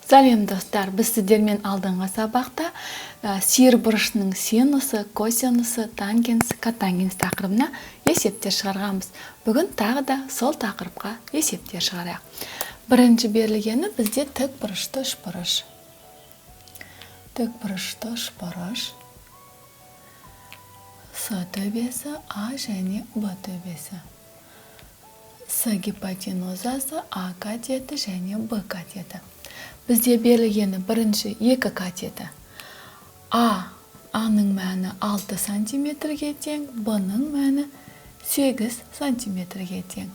Сәлем, достар! Біз сіздермен алдыңғы сабақта сүйір бұрышының синусы, косинусы, тангенс, котангенс тақырыбына есептер шығарғанбыз. Бүгін тағы да сол тақырыпқа есептер шығарайық. Бірінші берілгені бізде тік бұрышты үшбұрыш. Тік бұрышты үшбұрыш. С төбесі, А және Б төбесі. С гипотенузасы, А катеті және Б катеті. Бізде берілгені бірінші екі катеті. А, А-ның мәні 6 сантиметрге тең, Б-ның мәні 8 сантиметрге тең.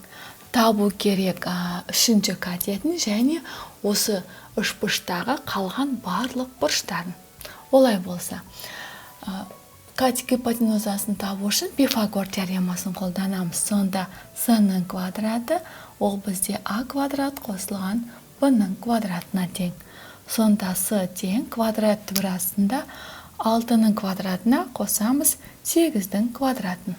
Табу керек үшінші катетін және осы үшбұрыштағы қалған барлық бұрыштарын. Олай болса, катет гипотенузасын табу үшін Пифагор теоремасын қолданамыз. Сонда С-ның квадраты, ол бізде А квадрат қосылған Б-ның квадратына тең. Сонда С тең квадрат түбір астында 6-ның квадратына қосамыз 8-дің квадратын.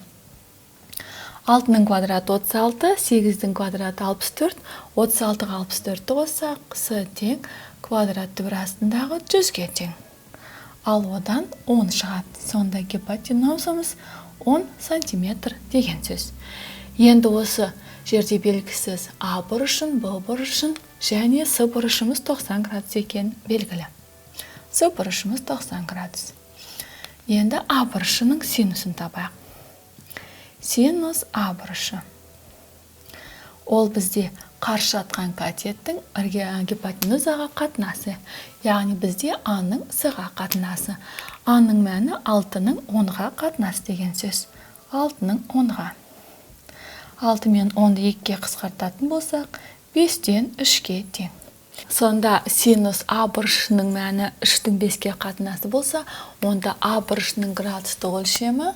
6-ның квадраты 36, 8-дің квадраты 64, 36-ға 64-ті қоссақ, С тең квадрат түбір астындағы 100-ге тең. Ал одан 10 шығады. Сонда гипотенузамыз 10 сантиметр деген сөз. Енді осы жерде белгісіз А бұрышын, Б бұрышын және С бұрышымыз 90 градус екен белгілі. С бұрышымыз 90 градус. Енді А бұрышының синусын табайық. Синус А бұрышы. Ол бізде қарсы жатқан катеттің гипотенузаға қатынасы. Яғни бізде А-ның С-ға қатынасы. А-ның мәні 6-ның 10-ға қатынасы деген сөз. 6-ның 10-ға. 6 мен 10-ды 2-ге қысқартатын болсақ, 5-тен 3-ке тең. Сонда синус А бұрышының мәні 3-тің 5-ке қатынасы болса, онда А бұрышының градустық өлшемі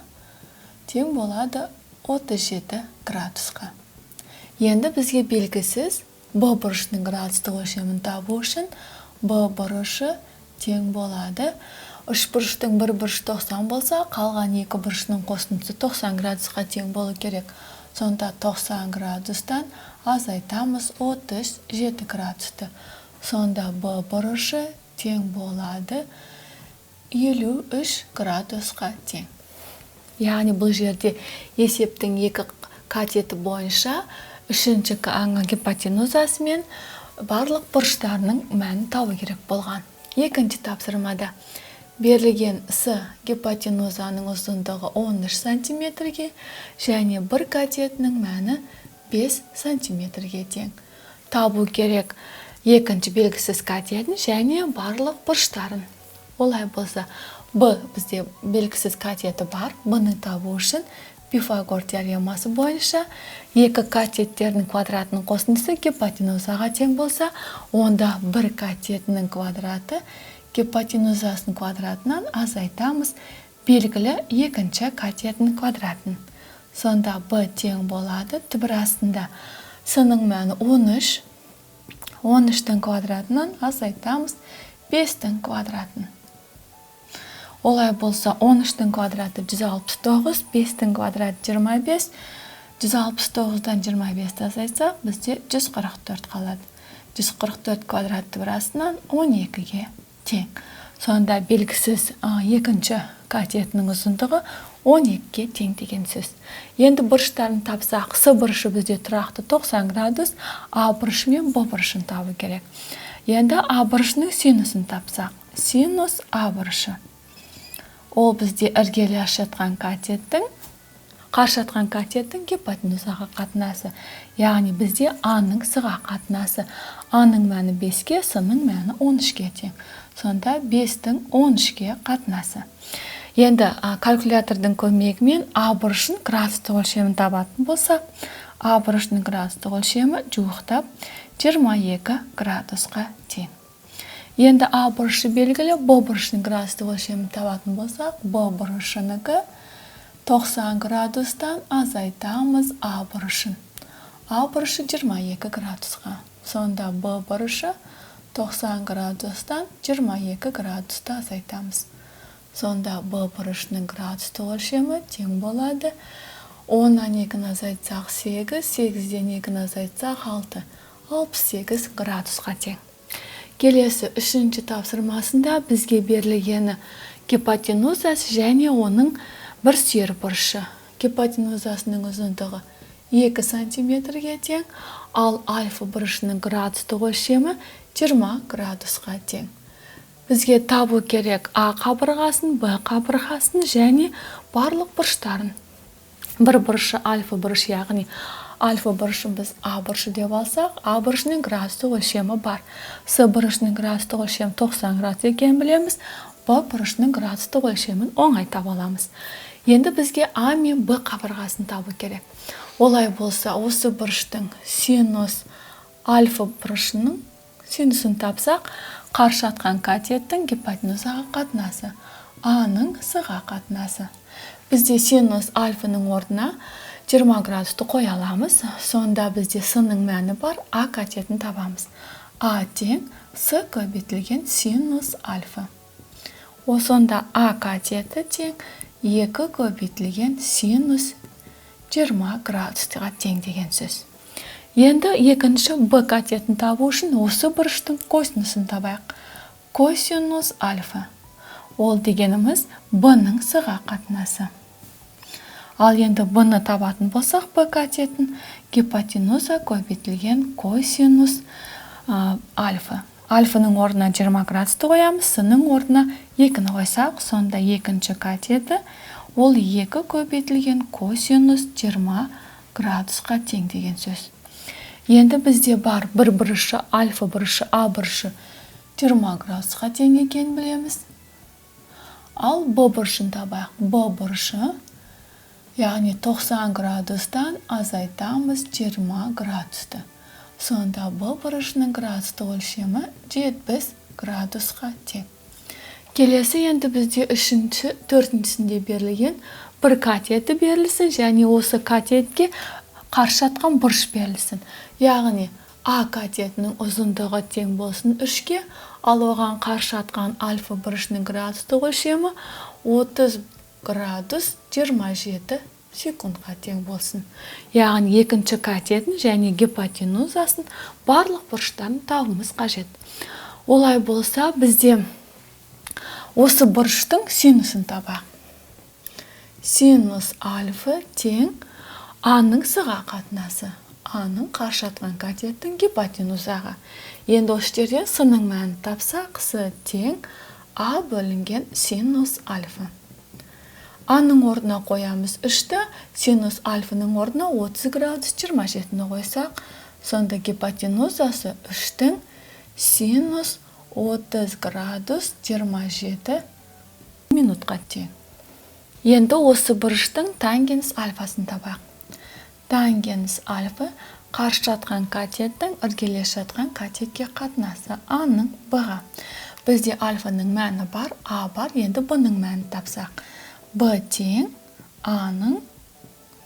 тең болады 37 градусқа. Енді бізге белгісіз Б бұрышының градустық өлшемін табу үшін Б бұрышы тең болады. Үш бұрыштың бір бұрышы 90 болса, қалған екі бұрышының қосындысы 90 градусқа тең болу керек. Сонда 90 градустан азайтамыз 37 градусты. Сонда Б бұрышы тең болады 53 градусқа тең. Яғни бұл жерде есептің екі катеті бойынша үшінші гипотенузасы мен барлық бұрыштарының мәнін табу керек болған. Екінші тапсырмада берілген С гипотенузаның ұзындығы 13 сантиметрге және бір катетінің мәні 5 сантиметрге тең. Табу керек екінші белгісіз катетін және барлық бұрыштарын. Олай болса, Б бізде белгісіз катеті бар. Б-ны табу үшін Пифагор теоремасы бойынша екі катеттердің квадратының қосындысы гипотенузаға тең болса, онда бір катетінің квадраты гипотенузасының квадратынан азайтамыз белгілі екінші катетінің квадратын. Сонда Б тең болады түбір астында С-ның мәні 13, 13-тің квадратынан азайтамыз 5-тің квадратын. Олай болса, 13-тің квадраты 169, 5-тің квадраты 25, 169-дан 25-ті азайтсақ, бізде 144 қалады. 144 квадрат түбір астынан 12-ге тең. Сонда белгісіз екінші катетінің ұзындығы 12-ге тең деген сөз. Енді бұрыштарын тапсақ, С бұрышы бізде тұрақты 90 градус, А бұрышы мен Б бұрышын табу керек. Енді А бұрышының синусын тапсақ, синус А бұрышы. Ол бізде іргелес жатқан катеттің, қарсы жатқан катеттің гипотенузаға қатынасы. Яғни бізде А-ның С-ға қатынасы. А-ның мәні 5-ке, С-ның мәні 13-ке тең. Сонда 5-тің 13-ке қатынасы. Енді калькулятордың көмегімен А бұрышын градустық өлшемін табатын болсақ, А бұрышының градустық өлшемі жуықтап 22 градусқа тең. Енді А бұрышы белгілі, Б бұрышының градустық өлшемін табатын болсақ, Б бұрышынікі 90 градустан азайтамыз А бұрышын. А бұрышы 22 градусқа. Сонда Б бұрышы 90 градустан 22 градусты азайтамыз. Сонда Б бұрышының градустық өлшемі тең болады. 10-нан 2-ні азайтсақ 8, 8-ден 2-ні азайтсақ 6, 68 градусқа тең. Келесі үшінші тапсырмасында бізге берілгені гипотенузасы және оның бір сүйір бұрышы. Гипотенузасының ұзындығы 2 сантиметрге тең, ал альфа бұрышының градустық өлшемі 20 градусқа тең. Бізге табу керек А қабырғасын, Б қабырғасын және барлық бұрыштарын. Бір бұрышы альфа бұрыш, яғни альфа бұрышын біз А бұрышы деп алсақ, А бұрышының градустық өлшемі бар. С бұрышының градустық өлшемі 90 градус екенін білеміз. Б бұрышының градустық өлшемін оңай таба аламыз. Енді бізге А мен Б қабырғасын табу керек. Олай болса, осы бұрыштың синус альфа бұрышының синусын тапсақ, қарсы жатқан катеттің гипотенузаға қатынасы, А-ның С-ға қатынасы. Бізде синус альфаның орнына 20 градусты қоя аламыз. Сонда бізде С-ның мәні бар, А катетін табамыз. А тең С көбейтілген синус альфа. Сонда А катеті тең 2 көбейтілген синус 20 градусқа тең деген сөз. Енді екінші Б катетін табу үшін осы бұрыштың косинусын табайық. Косинус альфа. Ол дегеніміз Б-ның С-ға қатынасы. Ал енді Б-ны табатын болсақ, Б катетін гипотенуза көбейтілген косинус альфа. Альфаның орнына 20 градусты қоямыз, С-ның орнына 2-ні қойсақ, сонда екінші катеті ол 2 көбейтілген косинус 20 градусқа тең деген сөз. Енді бізде бар бір бұрышы альфа бұрышы А бұрышы 20 градусқа тең екенін білеміз. Ал Б бұрышын табайық. Б бұрышы, яғни 90 градустан азайтамыз 20 градусты. Сонда Б бұрышының градустық өлшемі 70 градусқа тең. Келесі енді бізде үшінші, төртіншісінде берілген бір катеті берілсін және осы катетке қарсы жатқан бұрыш берілсін. Яғни А катетінің ұзындығы тең болсын 3-ке, ал оған қарсы жатқан альфа бұрышының градустық өлшемі 30 градус 27 секундқа тең болсын. Яғни екінші катетін және гипотенузасын барлық бұрыштарын табуымыз қажет. Олай болса, бізде осы бұрыштың синусын табайық. Синус альфа тең А-ның С-ға қатынасы. А-ның қарсы жатқан катеттің гипотенузаға. Енді осы жерден С-ның мәнін тапсақ, С тең А бөлінген синус альфа. А-ның орнына қоямыз 3-ті, синус альфаның орнына 30 градус 27-ні қойсақ, сонда гипотенузасы 3-тің синус 30 градус 27 минутқа тең. Енді осы бұрыштың тангенс альфасын табайық. Тангенс альфа қарсы жатқан катеттің іргелес жатқан катетке қатынасы А-ның Б-ға. Бізде альфаның мәні бар, А бар, енді Б-ның мәнін тапсақ. Б тең А-ның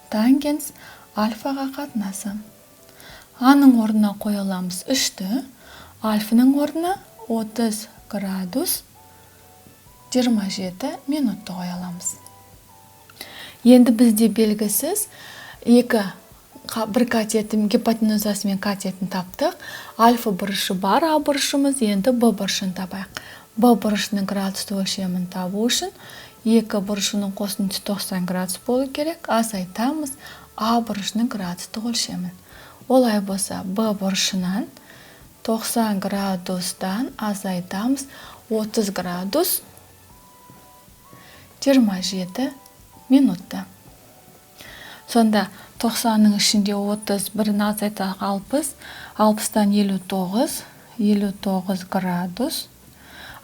тангенс альфаға қатынасы. А-ның орнына қоя аламыз 3-ті, альфаның орнына 30 градус 27 минутты қоя аламыз. Енді бізде белгісіз екі бір катетін, гипотенузасы мен катетін таптық. Альфа бұрышы бар, А бұрышымыз, енді Б бұрышын табайық. Б бұрышының градустық өлшемін табу үшін екі бұрышының қосындысы 90 градус болу керек. Азайтамыз А бұрышының градустық өлшемін. Олай болса, Б бұрышынан 90 градустан азайтамыз 30 градус 27 минутта. Сонда 90-ның ішінде 30, бірін азайтсақ 60, 60-тан 59, 59 градус,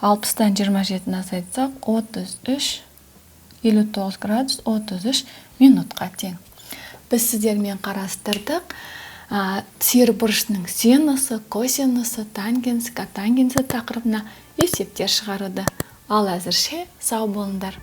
60-тан 27-ні азайтсақ 33, 59 градус 33 минутқа тең. Біз сіздермен қарастырдық сүйір бұрышының синусы, косинусы, тангенс, котангенсі тақырыбына есептер шығаруды. Ал әзірше сау болыңдар.